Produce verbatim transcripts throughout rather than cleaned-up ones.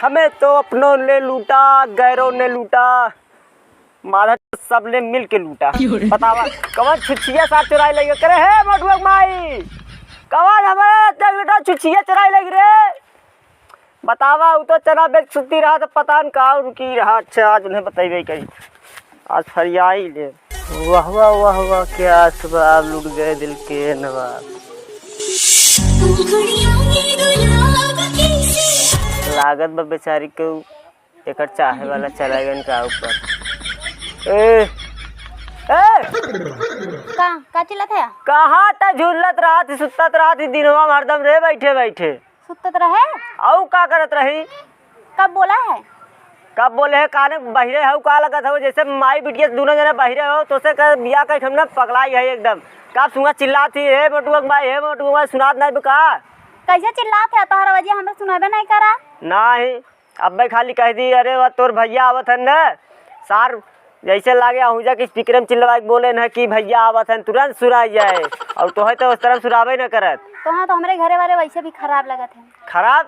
हमें तो अपनों ने लूटा, गैरों ने लूटा, मारा सबने मिल के लूटा। बतावा, कवन छुछिया सार चुराई लगी रे? हे मोटुआ के माई, कवन हमारे इतना बेटा छुछिया चुराई लगी रे? बतावा, उ तो चना बेच सुती रहा, तो पता न का उनकी रहा। अच्छा, आज उन्हें बतइबे करी, आज फरियाई ले। वाह, वाह, वाह, वाह, क्या असबाब लुट गए दिल के नवाब। लागत बा बेचारी के एकर चाहे वाला चला गन का ऊपर। ए, ए! का, का चिल्लात है? कहाँ त झूलत रहत ही, सुतत रहत ही दिनवा में हरदम रे बैठे बैठे। सुतत रहे? अउ का करत रही? कब बोला है? कब बोले है? काने बहिरे हउ का लगत हउ? जैसे माई बिटिया दुनो जने बहिरे हो, तोसे कर बिया कइठम ना पगलाई है एकदम। कब सुना चिल्लात ही, "हे मोटुआ के माई, हे मोटुआ के माई", सुनात नहीं बा का? कैसे चिल्लात है? तोहरा वजह हमरा सुनाबे नहीं करा। नहीं, अब्बे खाली कह दी, "अरे वह तोर भैया आवत हन न, सार जैसे लागे अहूजा के स्पीकर में चिल्लवा के बोले न कि भैया आवत हन, तुरंत सुनाई जाए।" और तोहे तो उस तरह सुनाबे न करत। तोहे तो हमरे घरे वाले वैसे भी खराब लगत हैं। खराब?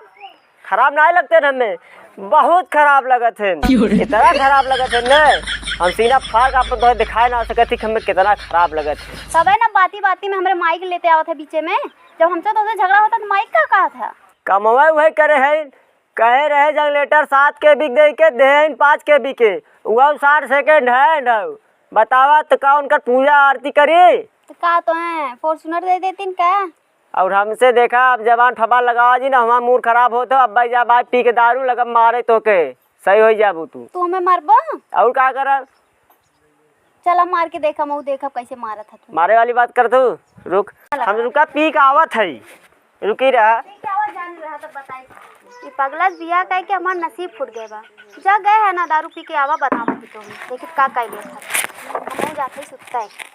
खराब नहीं लगते न हमें, बहुत खराब लगत हैं। क्यों रे? इतना खराब लगत हैं न, हम सीना फाड़ के आपको तोहे दिखाए ना सकत ही कि हमें कितना खराब लगत है। तबे ना बाती बाती में हमरे माइक लेते आवत है बीचे में। जब हमसे तो झगड़ा होता तो माइक का कहत है? कमवा वही करे है, कहे रहे जनरेटर सात केबी के दे के देहन पाँच केबी के, उहउ साठ सेकंड है न। बतावा त का उनकर पूजा आरती करी? त का तोहे Fortuner दे देतीन का? और हमसे देखा, अब जबान फबान लगावा जी ना, हमार मूड खराब होत हो, अब भाई जा भाई पी के दारू लगब मारे तोके, सही होइ जाबू तू। तू हमें मारबो? और का करब? चला मार के देखा, मऊ देखब कैसे मारत ह तू। मारे वाली बात कर तू, रुक। चला। हम रुका, पी के आवत है, रुकी रहा। पी के आवत जान रहा तब बताई। ई पगला बिया कह के हमार नसीब फूट गए बा। जा गए है ना दारू पी के आवा, बतावत ही तो। देखी का कह लेत ह। हमहू जाते ही सुतता है।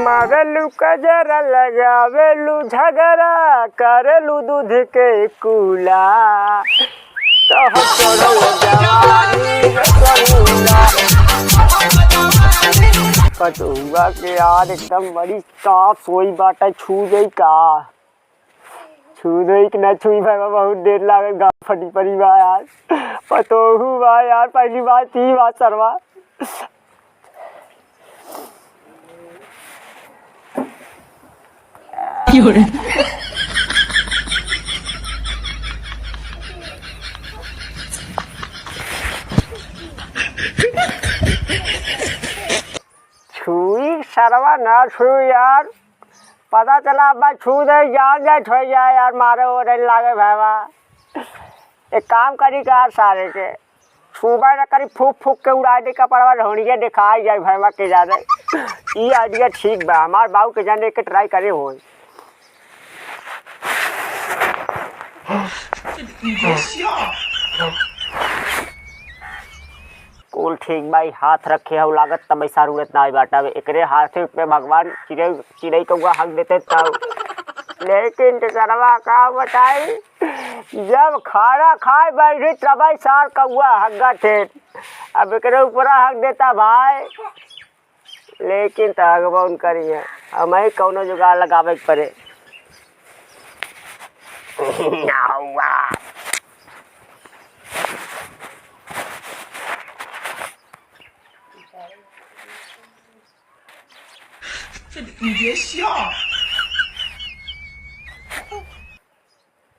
मारेलू कजरा लगावेलू झगरा, करेलू दूध के कूला। तोहर चढ़ल जवानी रसगुल्ला। पतोहुआ के यार एकदम बड़ी साफ सोई बाटे, छू जाई का? छू दे कि ना छुई भाई, बहुत देर लागल, गाँव फटी पड़ी बा यार। पतोहू बा यार, पहली बात ई बात सरवा। क्यों रे? छुई सरवा ना छुई यार। पता चला अब छू दे, जान जाए, ठोई जाए यार, मारे ओरे लागे भैवा। एक काम करी का सारे के, छूबे न करी, फूक फूक के उड़ाई दे कपड़वा, ढोड़िए दिखाई जाए भैवा के जाने। ई idea ठीक बा, हमार बाऊ के जाने के try करे होई। कुल ठीक बा, ई हाथ रखे हउ लागत तब ऐसा उड़त ना आई बाटा। अब एकरे हाथे पे भगवान चिड़ै, चिड़ै कौआ हक देते तब। लेकिन टेकरवा का बताई, जब खाना खाए बैठी तब सार कौआ हक थे। अब एकरे ऊपरा हक देता भाई। लेकिन त हगबउन करिहे, हमही कउनो जुगाड़ लगावे के परे।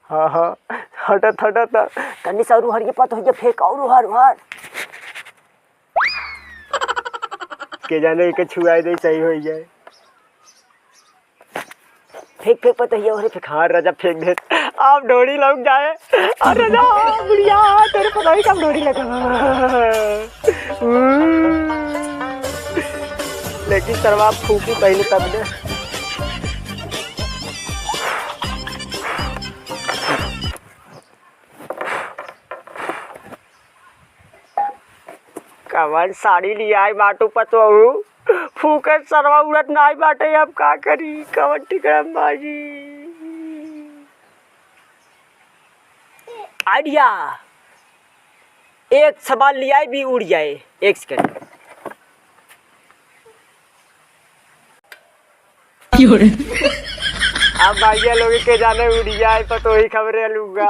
हाँ, हाँ, हटत, हटत। तनी सा और उहर के पत होइ गया, फेंक और उहर, उहर। के जाने एके छुआई दे, सही होइ जाए। फेंक, फेंक पत होइ गया, अरे फेंक। हाँ, राजा फेंक दे। आप ढोड़ी लग जाए। अरे राजा, बुढ़िया, तेरे पता ही कब ढोड़ी लगा। लेकिन सरवा फूकी पहले तब ने। कवन साड़ी लियाई बाटू पतोहू? फूकत सरवा उड़त नाई बाटे, अब का करी? कवन टिकड़ा बाजी? Idea! एक सवाल लियाई भी उड़ जाए। एक second। क्यों रे? अब भैया लोग के जाने उड़िया है, पतोही खबरे लूंगा।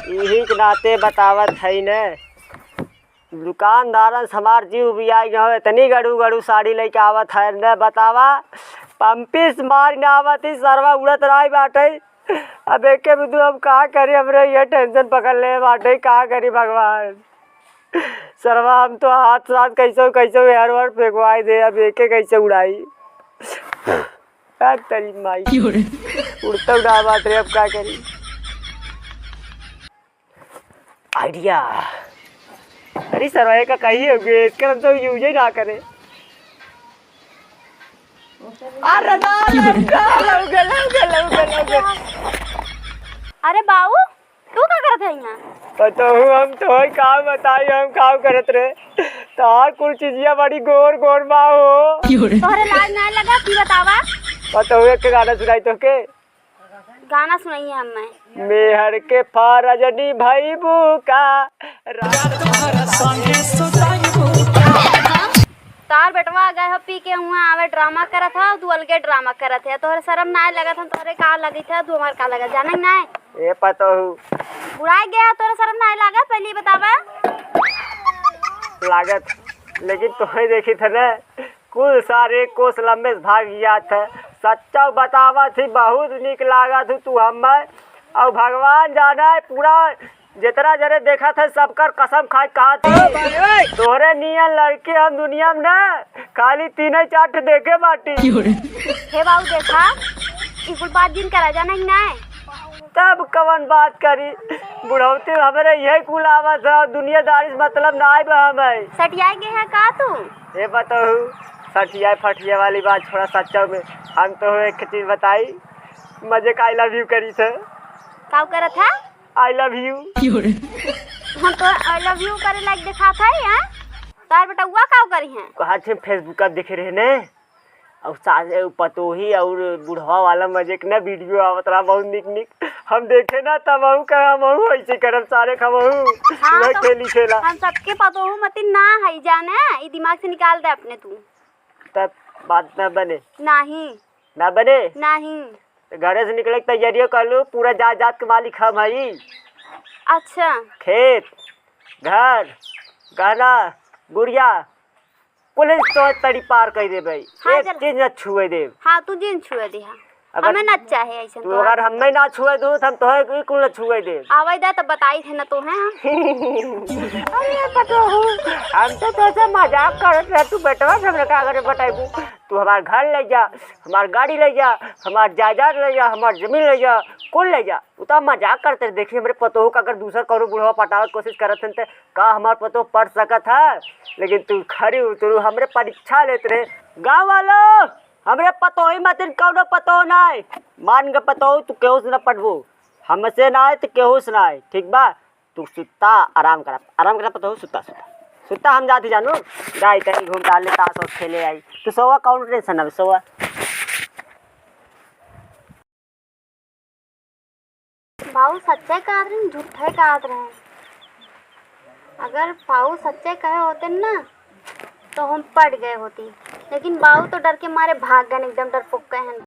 यही के नाते बतावत है न, दुकानदारन से हमार जीव उबियाई गयो, इतनी गड़ू गड़ू साड़ी लेके आवत है न, बतावा, पंपिस मार न आवत ही, सरवा उड़त रही बाटे। अब एके बिंदु हम का करी, हमरे ये tension पकड़ ले बाटे, का करी भगवान। सरवा हम तो हाथ साथ कैसे कैसे एहर ओहर फेंकवाई दे, अब एके कैसे उड़ाई। आ तेरी माई। क्यों रे? उड़ता उड़ा बात रे, अब का करी? Idea। अरे सरवा, ये का कही है, ये इसके हम तो use ही ना करे। अरे ना, लग गया, लग गया, लग गया, लग गया, लग गया। अरे बाऊ, तू का करत है यहाँ? पतोहू, हम तोहई का बताई, हम का करत रहे। तोहार कुल चीजिया बड़ी गोर गोर बा हो। तोहरे लाज नाय लगा, की बतावा? पतोहू, एक गाना सुनाई तोहके। गाना सुनाइए हमें। मेहर के फरज निभइबू का, रात भर संगे सुतइबू का। तार बेटवा गए हो पी के, हुआं आवे ड्रामा करत है, तू अलगे ड्रामा करत है। तोहरे शर्म नाय लगत है, तोहरे का लगित है, तू हमार का लगत, जाने नाय? ए पतोहू। बुढ़ाई गया, तोहरे शर्म नाय लागत, पहले ही बतावा। लागत, लेकिन तोहे देखी थे ना, कुल सारे कोस लंबे से भाग गया थे। सच्चा बतावा थी, बहुत निक लागत हूँ तू हमें। और भगवान जाने पूरा जितना जने देखा थे, सबकर कसम खाए कहा थी, तोहरे नियन लड़की हम दुनिया में ना खाली तीन चार ठे देखे बाटी। हे बाबू देखा, ई कुल बात जिन करा, जाने कि नाय? तब कवन बात करी, बुढ़ौती में हमरे यही कुल आवत है, दुनियादारी से मतलब नाय बा हमें। सठियाई गए है का तू? ए पतोहू, सठियाई फठिया वाली बात छोड़ा, सच्चा में हम तो एक चीज बताई, मजे का I love you करी थे। काउ करत है? I love you। हम तो I love you करे लायक देखात है, हैं? तार बेटउआ काउ करी हैं? कहा थे Facebook देखे रहे ने, और सास, पतोही और बुढ़वा वाला मजे के ना video आवत रहा, बहुत निक निक। हम देखे ना, तब हमहू कहे, हमहू ऐसे करब, सारे खमहू हाँ, वह तो खेली खेला। हम सबके पतोहू मतिन ना है जाने, ई दिमाग से निकाल दे अपने तू। तब बात ना बने। नहीं। ना बने? नहीं। तो घरे से निकले के तैयारियों कर लू, पूरा जायदाद के मालिक हम हई। अच्छा। खेत, घर, गहना, गुड़िया, कुल तो तड़ी पार कर देबे। हाँ, एक चीज न छुए देब। हाँ, तू जिन छुए दे, हाँ। अगर हमें ना चाहे ऐसे तू तो अगर हमें ना छुए दू, तो हम तोहे ई कुल न छुए देब। आवे दे तो बताई थे ना तो हैं हम। अरे पतोहू, हम तो तोसे मजाक करत रहे, तू बेटवा से हमरा का करे बताइबू? तू हमार घर ले जा, हमार गाड़ी ले जा, हमार जायदाद ले जा, हमार जमीन ले जा, कुल ले जा। उ तो हम मजाक करते रहे। देखी हमरे पतोहू का अगर दूसर कौनो बुढ़वा पटावे के कोशिश करत हन, त का हमार पतोह पट सकत है? लेकिन तू खरी उतरू, हमरे परीक्षा लेत रहे। गाँव वालो, हमरे पतोही मतिन कौनो पतोह नाय। मान के पतोहू, तू केहू से ना पटबू, हमसे ना आए तो केहू से ना आए, ठीक बा? तू सुता, आराम करा, आराम करा पतोहू, सुता, सुता, सुता। हम जाती जानू, गाय कहीं घूम टहल ले, ताश वाश खेले आई। तू सोवा, कौन tension है, सोवा। बाऊ सच्चे कहत रहे, झूठे कहत रहे। अगर बाऊ सच्चे कहे होते ना, तो हम पट गए होती, लेकिन बाऊ तो डर के मारे भाग गए, एकदम डरपोक गए हैं।